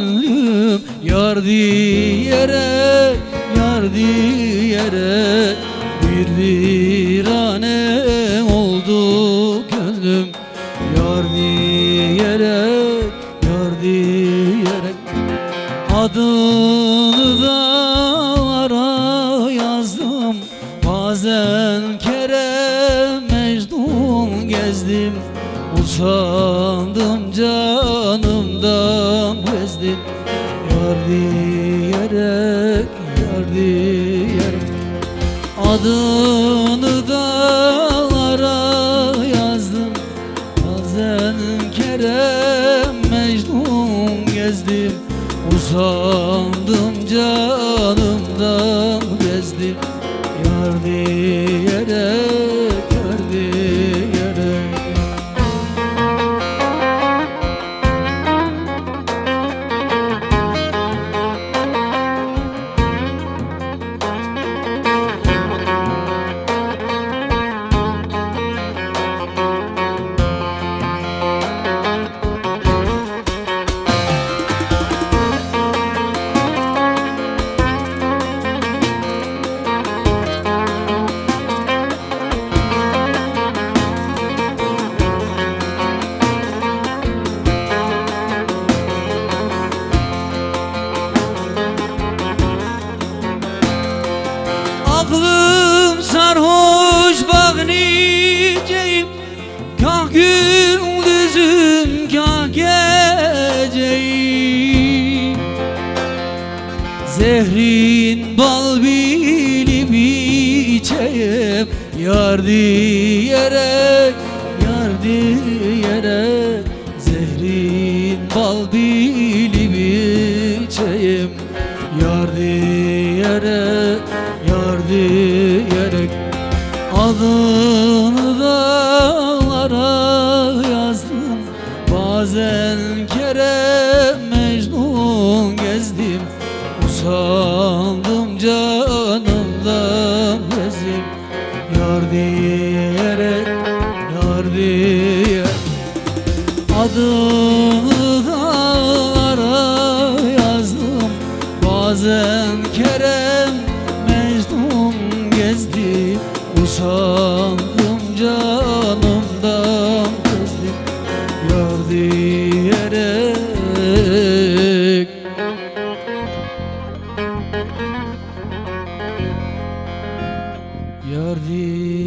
gönlüm Yar diyerek, yar diyerek Bir virane oldu gönlüm Yar diyerek, yar diyerek Adını dağlara yazdım Bazen Kerem Mecnun gezdim Usandım canımdan bezdim Yar diyerek, yar diyerek Adını dağlara yazdım Bazen Kerem Mecnun gezdim Usandım canımdan bezdim Yar diyerek, yar diyerek Aklım sarhoş bak niceyim Kah gündüzüm kah geceyim Zehrin bal bilip içeyim Yar diyerek, yar diyerek Zehrin bal bilip içeyim Yar diyerek, yar diyerek Adını dağlara yazdım Bazen Kerem Mecnun gezdim Usandım canımdan bezdim Yar diyerek, yar diyerek Adını dağlara yazdım Bazen Kerem Mecnun gezdim Usandım canımdan bezdim Yar diyerek Yar diyerek.